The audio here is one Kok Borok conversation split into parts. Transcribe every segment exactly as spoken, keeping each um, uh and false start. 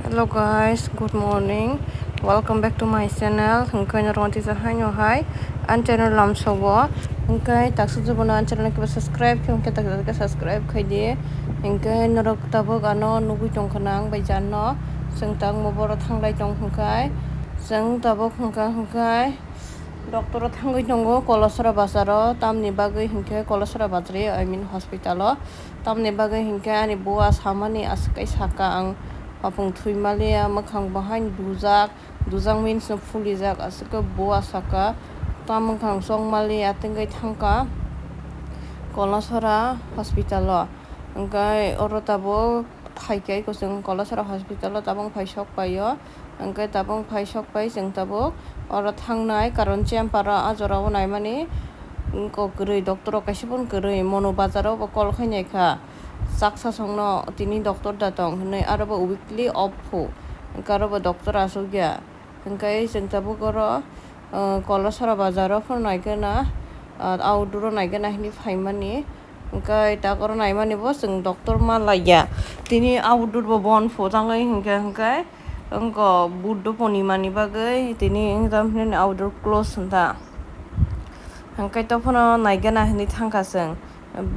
Hello guys, good morning. Welcome back to my channel. Hwnkhe norok tisa haino hai an channel lamsogo. Hwnkhe taksa jubono an channel kiba subscribe khe hwnkhe tak tak subscribe khai di. Hwnkhe norok tabuk ano nugui tongkha na ang bai janno. Chwng tangmo boro thanglai tong hwnkhe. Chwng tabuk hwnkhe hwnkhe doctor o thangwi tongo Kolasora bazaro. Tamni bagwi hwnkhe Kolasora bazar, I mean hospital o. Tamni bagwi hwnkhe ani bua samani aswk kai saka ang hapung thwi maliya, mwkhang bo haino dujak, dujak means no phulijak aswk khe bua saka. Tamo wngkha ang chong maliya, tengwi thangkha Kolasora hospital o. Hwnkhe oro tabuk phaikhe chwng Kolasora hospital o tabuk phai sok paio. Hwnkhe tabuk phai sok pai chwng tabuk oro thangnai, karon chamber o a jora o naimani wngkha kwrwi, doctor rok kaisa phano kwrwi, Monu bazar o bo call khai naikha, chaksa songno tini doctor da tong hinwi, aro bo weekly off phu, hwnkhe aro bo doctor aswk ya. Hwnkhe chwng tabuk oro, ah, Kolasora bazar o phano naikhe na, ah, outdoor o naikhe na hinwi phaimani. Hwnkhe tak oro naimani bo chwng doctor ma laiya. Tini outdoor bo bon phu tangwi hwnkhe, hwnkhe wngkha Buddha Purnima ni bagwi tini wngkha outdoor close wngkha. Hwnkhe to phano naikhe na hinwi thangkha chwng.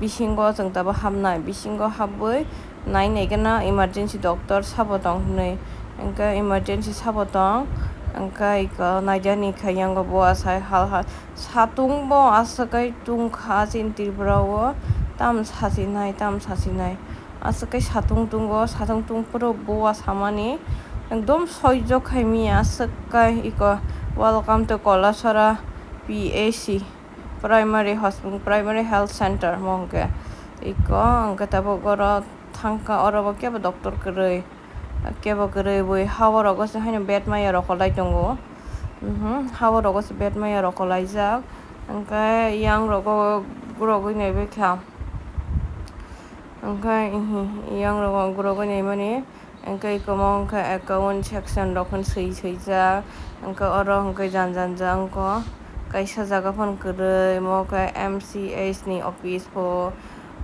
Bisingo chwng tabuk hapnai, bisingo hapwi nai naikhe na emergency doctor sabo tong hinwi. Hwnkhe emergency sabo tong, hwnkhe eko naijani khe yango bo asai hal hal. Satung bo aswk kai tungkha chini Tripura o, tam sasinai, tam sasinai. Aswk kai satung tungo, satung tungphuru bua samani ekdom soijok khaimya aswk kai eko, "Welcome to Kolasora P H C, Primary Hospital, Primary Health Center," mo hwnkhe eko, hwnkhe tabuk oro thangkha, oro bo kebo doctor kwrwi. Kebo kwrwi bui ha o rogo se haino bed maya rokolai tongo. Mhm, ha o rogo se bed maya rokolaijak. Hwnkhe yang rogo gurogwi naibaikha. Hwnkhe, mhm, yang rogo gurogwi naimani. Hwnkhe eko mo hwnkhe account section rok hwn swi swijak. Hwnkhe oro hwnkhe jan jan ja wngkha. Kaisa jaga phano kwrwi, mo khe M C H ni office pho.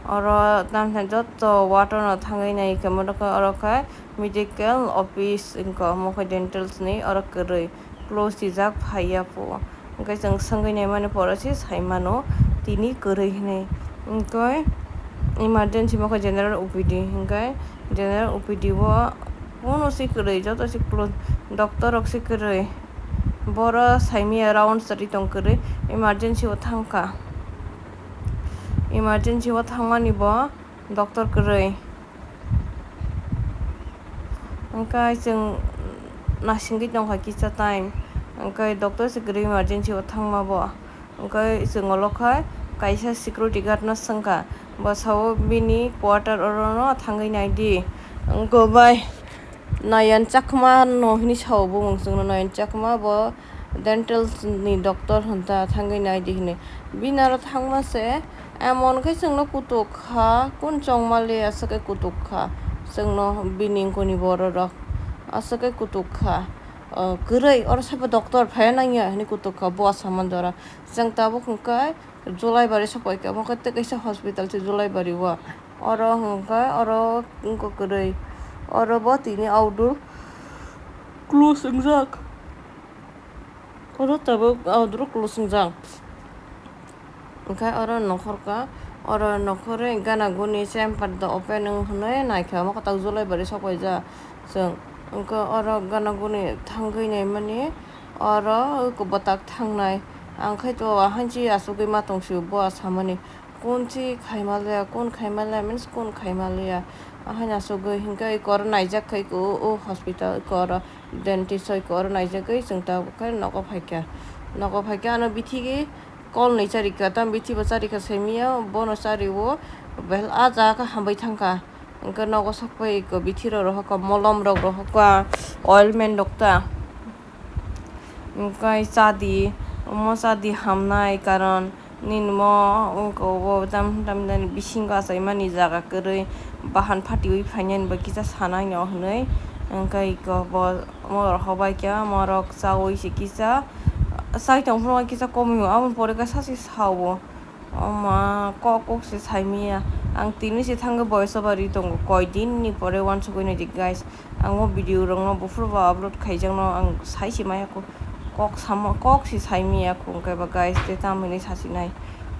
Oro tamni joto water no thangwi nai khe, mo khe oro khe medical office wngkha, omo khe dental ni oro kwrwi close swijak, phaiya pho. Hwnkhe chwng swngwi naimani pore se sai mano tini kwrwi hinwi. Hwnkhe emergency mo khe general O P D, hwnkhe general O P D o kuno se kwrwi, joto se close, doctor rok se kwrwi. Boro saimaya round chari tong kwrwi, emergency o thangkha. Emergency o thangmani bo doctor kwrwi. Hwnkhe chwng nasingwi tongkha kisa time. Hwnkhe doctor se kwrwi emergency o thangma bo. Hwnkhe chwng olo khe kaisa security guard no swngkha. Bo sao bini quarter oro no thangwi naidi. Hwnkhe bai Nayan Chakma no hinwi sao bumung chwngno. Nayan Chakma bo dental ni doctor hwn ta, thangwi naidi hinwi. Bini aro thangma se emon khe chwngno kutuk kha, kun chongmali aswk khe kutuk kha. Chwngno bini wngkoni borok rok aswk khe kutuk kha. O, kwrwi, oro sabo doctor phaiya nangya hinwi kutuk kha, bo asaman jora. Chwng tabuk hwnkhe Julaibari sokpai kha, omo khe tei kaisa hospital se Julaibari o. Oro hwnkhe oro wngkha kwrwi. Oro bo tini outdoor close wngjak. Oro tabuk outdoor close wngjak. Hwnkhe oro nokhorkha, oro nokhorwi gana guni chamber da open wng hwnwi naikha, omo khe tabuk Julaibari sokpaijak chwng. Hwnkhe oro gana guni thangwi naimani, oro bwtak thangnai. Ang khe to ahanchi achugwi ma tongsio bo asamani. Kun si khaima laya, kun khaima laya means kun khaima laya. Ahaino asugwi hwnkhe eko oro naijak kha eko o, o hospital eko oro dentist o eko oro naijagwi chwng tabuk khe nogo phaikha. Nogo phaikhe ano bithi kol ni charikha, tamo bithi bo charikha simiya, bono chariwo bel ah jaga khe hambai thangkha. Hwnkhe nogo sokpai eko bithi rok rohorkha, molom rok rohorkha, oilment rok ta. Hwnkhe chadi, omo chadi hamnai, karon nini mo wngkha obo tam tam nani bisingo achaimani jaga kwrwi, bahan phatiwi phainani bo kisa sanai no hwnwi. Hwnkhe eko bo morok hobai khe morok chaui se kisa chai tongphuru kisa komio, aboni pore khe sachi sao. Oma kok kok se saimaya, Ang tini se thangwi voice over ri tongo, koi din ni pore uansugwi naidi guys. Ang o video rok no buphuru bo upload khaijakno ang sai se maya kho, kok samo, kok se sai maya kho, hwnkhe ba guys, tei tamo hinwi sasinai.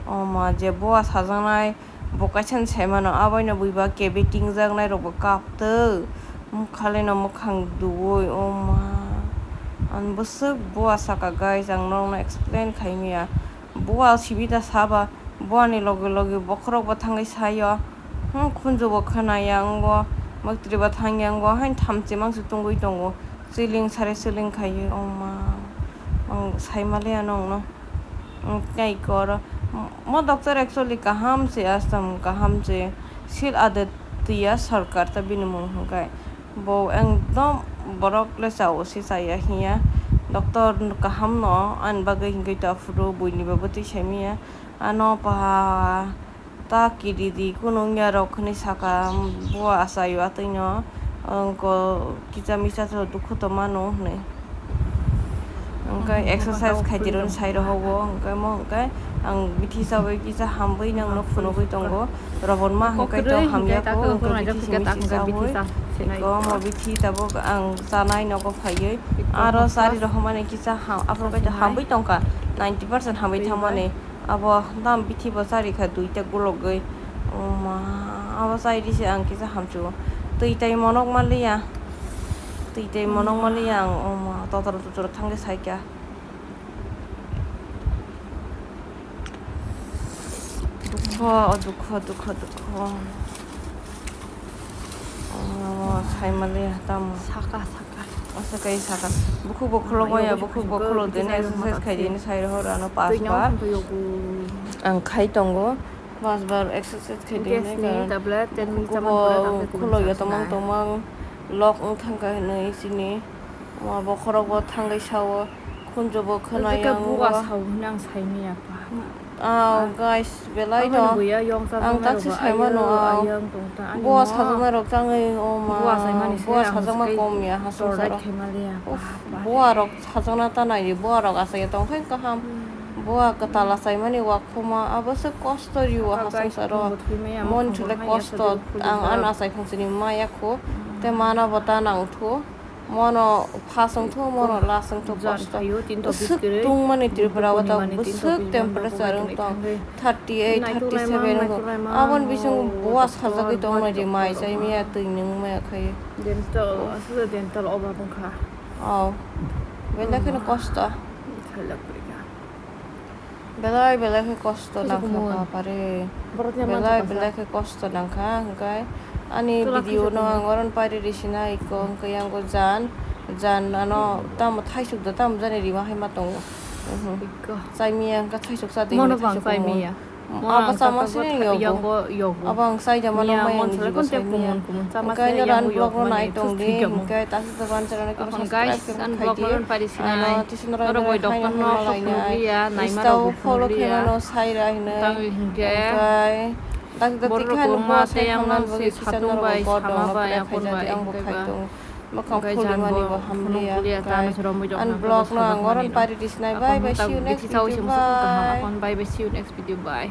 O ma, je bua sajaknai, bo kaisa ni sai mano, aboino buiba kebe tingjaknai rok bo kaptwi, mokhaleno mokhang duwi, o ma. Ang bwswk bua saka guys, ang norokno explain khai maya. Bua sibida saba, buani loge loge bokhorok bo thangwi saio. Hmm, khunju bo khwnaya, ang bo maktri bo thangya, ang bo hain thamchi mangsi tungwi tongo. Siling sare siling khaiwi, o ma, ang sai maliya nongno. Ang tei koro, mo doctor actually kaham se, astam kaham se, sil adet twiya sarkar ta bini mung hwnkhe. Bo ekdom borok le chao se chaya hiya. Doctor kaham no ani bagwi hwnkhe ta phuru buini bo bwtwi saimaya. Ano pa ta kiri di kunu wngya rok hwnwi saka, bo achaio atwi no, wngkha kisa misa dukhu tongmano hwnwi. Hwnkhe exercise khaidi rwni sai rohogo, hwnkhe mo hwnkhe ang bithi chawi kisa hamwi nangno phunugwi tongo. Robon ma hwnkhe to hamya kho, hwnkhe bithi simi si chawi. Iko mo bithi tabuk ang chanai nogo phaiwi. Aro chari rohormani kisa ham, aphuru khe to hamwi tongkha, ninety percent hamwi thangmani. Abo tam bithi bo chari kha duita gulogwi. O ma, abo chai di se ang kisa hamchu. Twi tai monok manliya. Twi tai monok manliya ang, o ma, totoro totoro thangwi saikha. Dukho, o dukho, dukho, dukho. O ma, sai manliya tamo. Saka, saka. Asa kai saka. Bukhuk bo khulok maya, bukhuk bo khulok dene exercise khai dene sai rohor ano pas bar. Ang khai tongo. Pas bar exercise khai dene. Bukhuk bo khulok ya tomang tomang lok wng thangkha hinwi sini. Ama bokhorok bo thangwi sao. Khunju bo khwnai ang bo. Sao hinwi ang sai maya pa. Ah, guys, belai no. Ang taksi sai mano, ah. Bua sajaknai rok tangwi, o ma. Bua sajakma kom ya, ha songsa rok. Bua rok sajakna ta nai, bua rok asai tong khe kaham. Bua kwtal asai mani wak khuma, abo se kosto ri o ha songsa rok. Mon chule kosto, ang an asai phang sini maya kho. Te mana bo ta nang thu. Mono phasong thu, mono lasong thu kosto. Swk tungmani Tripura o ta bwswk temperature wng tong, thirty eight, thirty seven wng tong. Aboni bisingo bua sajagwi tongmani mai chai maya, twi nung maya khai. Dental, aswk dental obab wngkha. Oh, belai kheno kosto. Belai belai khe kosto nangkha bapare. Belai belai khe kosto nangkha, hwnkhe ani video no ang oron pairi risina iko, hwnkhe yango jan, jan ano tamo thaisuk da tamo jani rima hai ma tongo. Chai maya hwnkhe thaisuk cha di hwnkhe thaisuk kumun. Abo chama sini yogo. Abo ang chai da mano mai ang jibo sai maya. Hwnkhe noro ani vlog no nai tong di, hwnkhe ta Banchara no kebo subscribe kebo khai di. Ano tisi norok no hai no hwnma lai nai. Insta o follow khai mano Saira hinwi. Hwnkhe dakti dakti khe ano bo sai hamna bagwi kisa norok bo dong no khlai khai jati, ang bo khai tong. Mokhang phuli mani bo hamliya. Ani vlog no ang oron pairi di sinai. Bye bye, see you next video, bye. Bye bye, see you next video, bye.